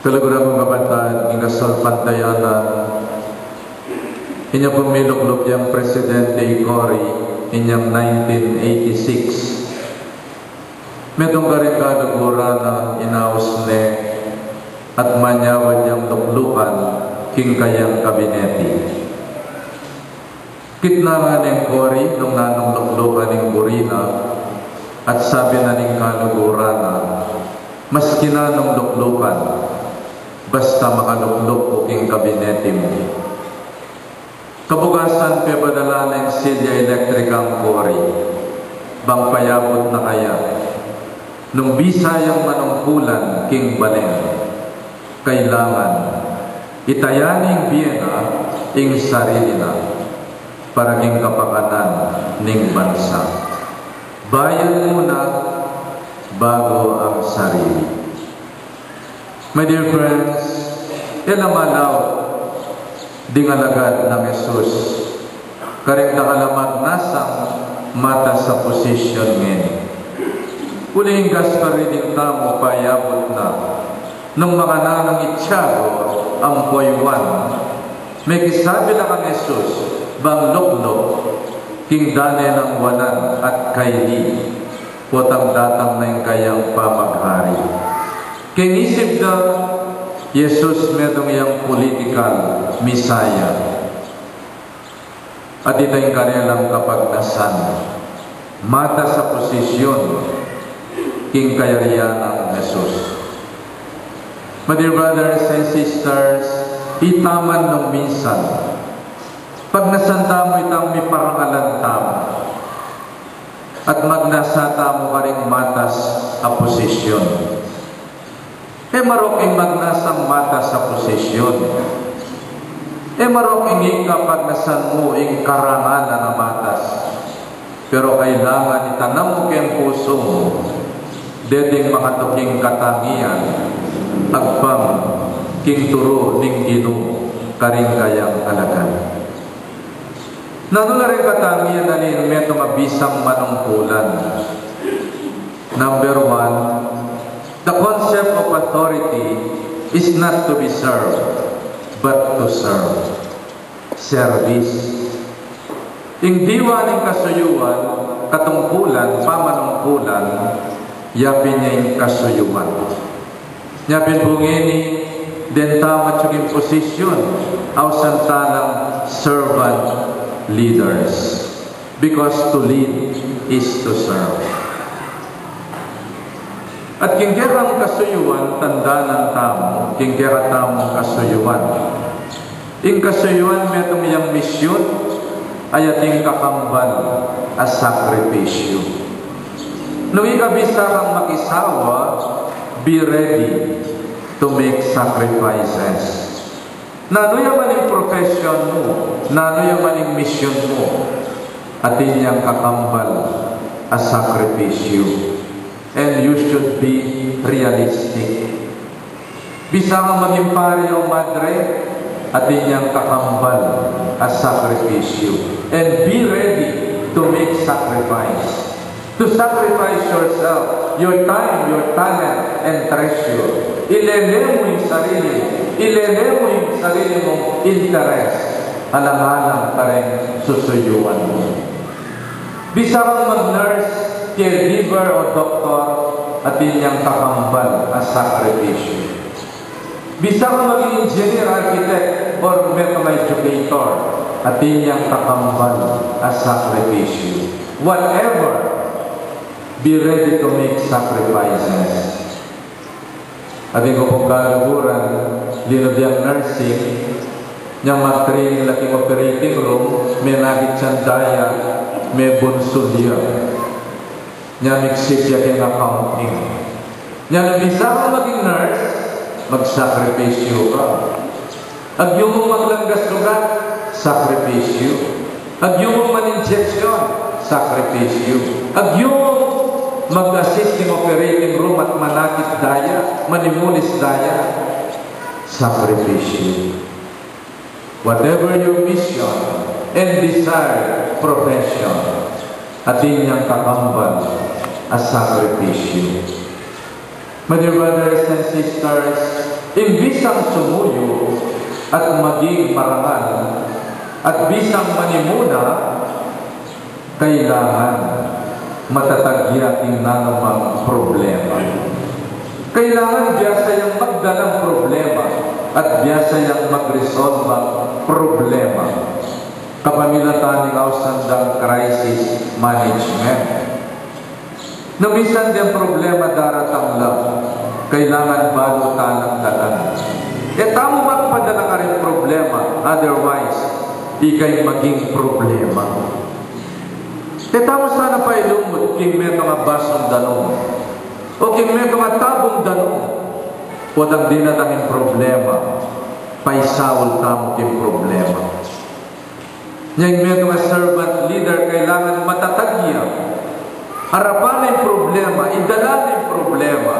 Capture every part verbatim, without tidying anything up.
Kaluguran kung kapatad, ing kasalpantayanan, inya pung milukluk yang presidente i Cory, inyang nineteen eighty-six. Metung karing kaluguran na inaus ne at manyawad yang luklukan king kayang kabinete. Kitnan na neng Cory nung nanung luklukan ing buri na, at sabi na ning kaluguran na, "Maski nanung luklukan, basta makalukluk ku king kabinete mu." Kabukasan, pepadala neng silya elektrika nang Cory, bang payabut na kaya. Nung bisa yang manungkulan king balen, kailangan itaya ning bie na, ing sarili na, para king kapakanan ning bansa. Bayan muna bago ang sarili. My dear friends, e la malaut ding alagad nang Jesus karing dakal a magnasang matas a posisyon ngeni. Uling ing gospel reading tamu payabut na nung makananung i Tiago ampo i Juan, mekisabi la kang Jesus bang lukluk king dane nang wanan at kaili, potang datang na ing kayang pamaghari. King isip da, Jesus metung yang political Messiah. At ita ing karelang kapagnasan matas a posisyon king kayarian nang Jesus. My dear brothers and sisters, itaman nung minsan, pagnasan tamu itang miparangalan tamu, at magnasa tamu karing matas a posisyon. E marok ing magnasang matas a posisyon. E marok ing ika pagnasan mu ing karangalan a matas. Pero kailangan itanam mu king pusu mu deting makatuking katangian agpang king turu ning Ginu karing kayang alagad. Nanu la ring katangian na ning metung a bisang manungkulan? Number one, the concept of authority is not to be served, but to serve. Service. Ing diwa ning kasuyuan, katungkulan, pamanungkulan, yapin ya ing kasuyuan. Yapin pu ngeni, deng tama king posisyon, ausan ta lang servant leaders. Because to lead is to serve. At king kekang kasuyuan, tandanan tamu, king kekatamung kasuyuan. Ing kasuyuan metung yang misyon, ay ating kakambal a sakripisyu. Nung ika bisa kang makisawa, be ready to make sacrifices. Nanu ya man ing profession mu, nanu ya man ing misyon mu, atin yang kakambal a sakripisyu. And you should be realistic. Bisa kang maging pari o madre, atin yang kakambal a sakripisyu. And be ready to make sacrifice. To sacrifice yourself, your time, your talent, and treasure. Ilele mu ing sarili mu, ilele mu ing sarili mung interes, alang-alang kareng susuyuan mu. Bisa kang mag-nurse, caregiver, o doktor, atin yang kakambal a sakripisyu. Bisa kang maging engineer, architect, or metung a educator, atin yang kakambal a sakripisyu. Whatever, be ready to make sacrifices. Atin ku pung kaluguran, linub yang nursing, nyang mag-training la king operating room, menakit yang daya, mebunsul ya. Nya miksip ya king accounting. Nya nung bisa kang maging nurse, magsakripisyu ka. Agyu mung maglanggas sugat, sakripisyu. Agyu mung man-injection, sakripisyu. Agyu mung mag-assist king operating room at manakit daya, manimulis daya, sakripisyu. Whatever your mission and desired profession, atin yang kakambal a sakripisyu. My dear brothers and sisters, Ing bisang sumuyu at maging marangal at bisang manimuna, kailangan matatag ya king nanumang problema. Kailangan biasa yang magdalang problema at biasa yang magresolbang problema. Kapamilatan ning ausan dang crisis management. Nung minsan deng problema daratang la, kailangan balu talang datan. E tamu magpadala karing problema, otherwise, ikay maging problema. E tamu sana pailumut king metung a basung danum o king metung a tabung danum. Potang dinatang ing problema, paisaul tamu king problema. Nya ing metung a servant leader kailangan matatag ya. Arapan na ing problema, idala na ing problema,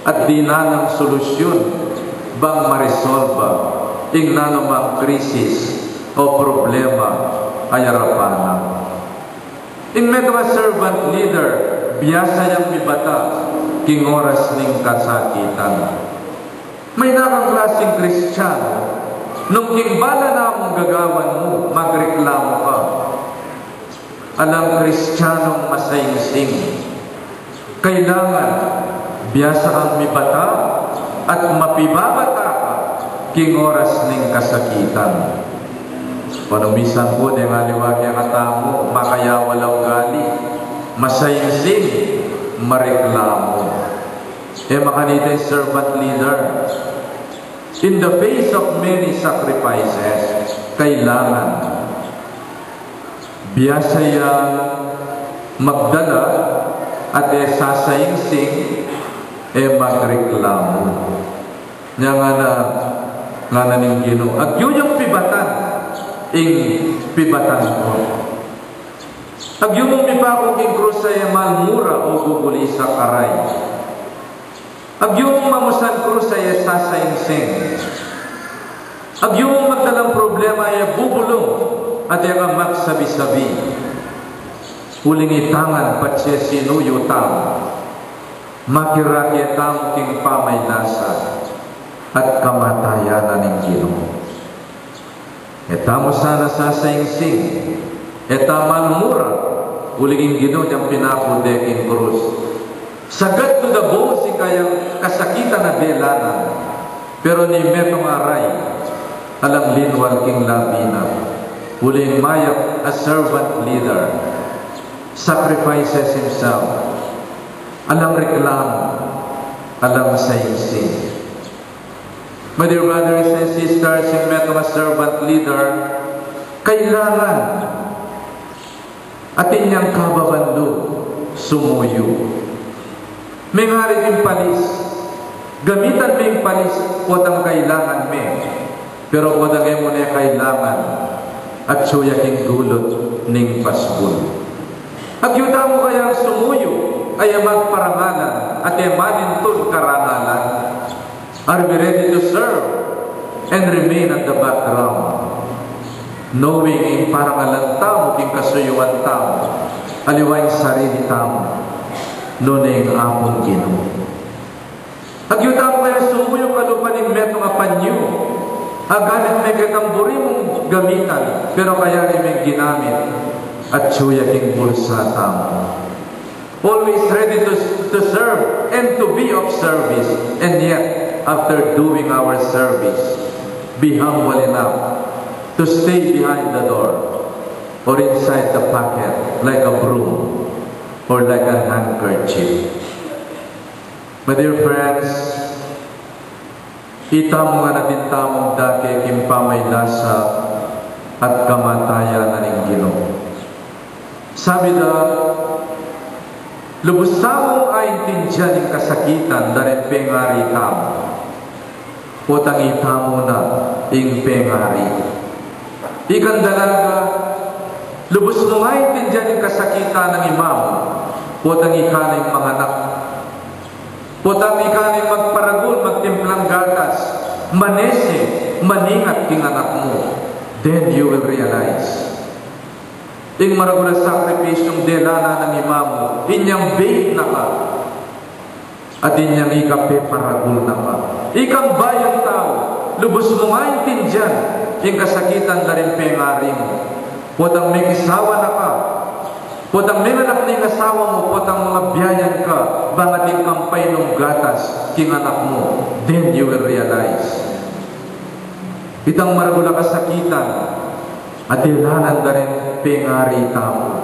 at dinan nang solusyun bang maresolba ing nanumang krisis o problema a arapan na. Ing metung a servant leader, biasa yang mibata king oras ning kasakitan. Mayna kang klasing Kristiyanu, nung king bala namung gagawan mu, magreklamu ka. Alang Kristiyanung masaingsing, kailangan biasa kang mibata at mapibabata ka king oras ning kasakitan. Nung minsan pu, deng aliwa keng katamu, makayawa la ugali, masaingsing, mareklamu. E makanita ing servant leader. In the face of many sacrifices, kailangan biasa yang magdala at e sasaingsing, e magreklamu. Nya ngana, ngana ning Ginu, agyu yung pibatan ing pibatan ku. Agyu mung mipaku king krus a e mal mura o gugulisak a rai. Agyu mung mamusan krus a e sasaingsing. Agyu mung magdalang problema a e bubulung at e ka magsabi-sabi. Uling ita ngan patse sinuyu tamu, makirake tamu king pamaylasa at kamatayan na ning Ginu. E tamu sana sasaingsing, e ta mal mura, uling ing Ginu yang pinaku de king krus. Sagad to the bone ing kayang kasakitan a delanan, pero ning metung a rai, alang linwal king labi na, uling mayap a servant leader, sacrifices himself, alang reklamu, alang saingsing. My dear brothers and sisters, ing metung a servant leader, kailangan atin yang kababan lub sumuyu. Mengari king palis, gamitan me ing palis potang kailangan me, pero potang e mu ne kailangan, atsu ya king gulut ning pasbul. Agyu tamu kayang sumuyu a e magparangalan at e manintun karangalan? Are we ready to serve and remain at the background, knowing ing parangalan tamu king kasuyuan tamu, aliwa ing sarili tamu, nune ing Apung Ginu? Agyu tamu kayang sumuyu kalupa ning metung a panyu a gamit me ketang buri mung gamitan, pero kayari meng ginamit atsu ya king bulsa tamu? Always ready to, to serve and to be of service, and yet, after doing our service, be humble enough to stay behind the door or inside the pocket like a broom or like an handkerchief. My dear friends, itamu ngan atin tamung dake king pamaylasa at kamatayan na ning Ginu. Sabi da, lubus tamung aintindian ing kasakitan da ring pengari tamu. Potang itamu na ing pengari. Ikang dalaga, lubus mung aintindian ing kasakitan ning ima mu. Potang ika na ing manganak. Potang ika na ing magparagul, magtimplang gatas, manese, maningat king anak mu. Then you will realize, ing maragul a sakripisyung delanan ning ima mu, inyang bait na ka. At inyang ika peparagul na ka. Ikang bayung tau, lubus mung aintindian ing kasakitan da ring pengari mu. Potang mekisawa na ka, potang menganak ne ing asawa mu, potang mangabiayan ka, bang atin kang painum gatas king anak mu, then you will realize. Itang maragul a kasakitan, atin lanan da ring pengari tamu,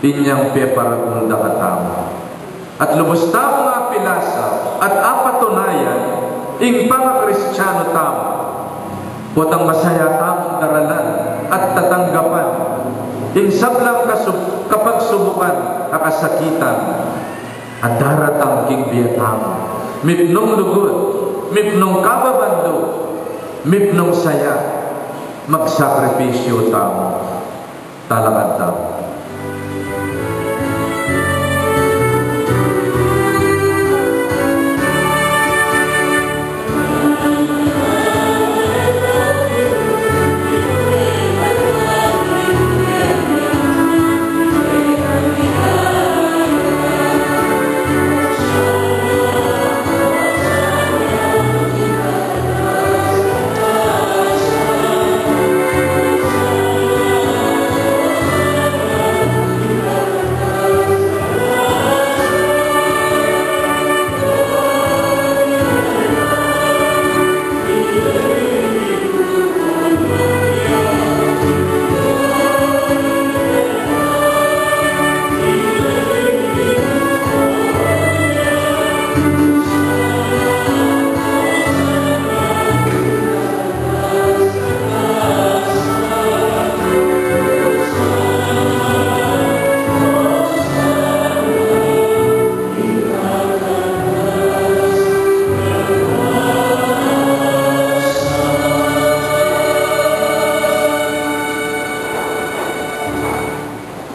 inyang peparagul da katamu. At lubus tamung apilasa at apatunayan ing pangakristianu tamu. Potang masaya tamung daralan at tatanggapan ing sablang kasub-, kapagsubukan a kasakitan a daratang king bie tamu. Mipnung lugud, mipnung kababandu, mipnung saya, magsakripisyu tamu. Talakad tamu.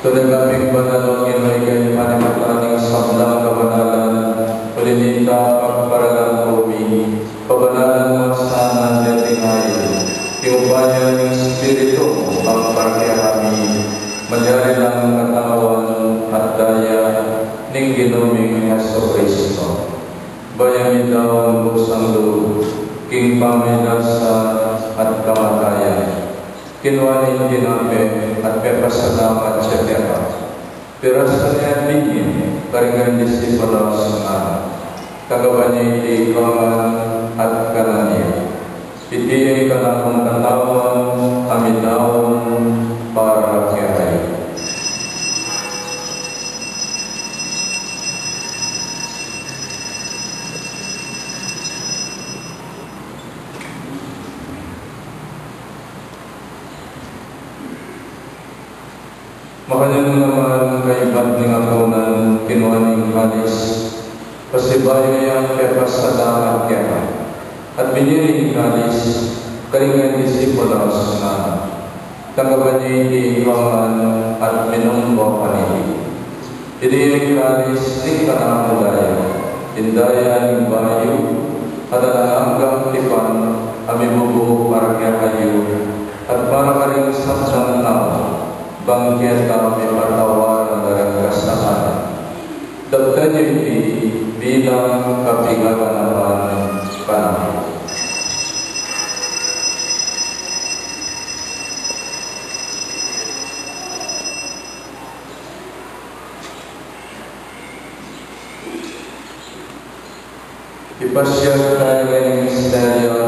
Tutu ning banal, Ginu, ika ing panimatala ning sablang kabanalan, uli na nita pagparalan ku mi, pabanalan mu sana deti ngayan, king upaya ning Espiritu mu, para kekami, malyari lang katawan at daya ning Ginu ming Jesucristo. Bayu mi daun kusang lub, king pamilasa at kamatayan, kinua ne ing tinape, at pepasalamat ya keka. Pirasan ne at binye karing kayang disipulus, ngana, tanggapan ye iti kayabe at kanan ye. Iti ya ing kanakung katawan a midaun para kekayu. Makanyan mu naman kaybat ning apunan, kinua ne ing kalis, pasibayu yang pepasalamat keka, at binye ne ing kalis karing kayang disipulus, ngana, tanggapan ye iti kayabe at minum kayu kaniti. Iti ya ing kalis ning kanakung daya, ing daya ning bayu at alang anggang tipan, a mibubu para kekayu at para karing sablang tau, bang keta mipatawad la ring kasalanan. Daptan yu iti bilang kapiganakan kanaku. Ipasiag taya ing misteryu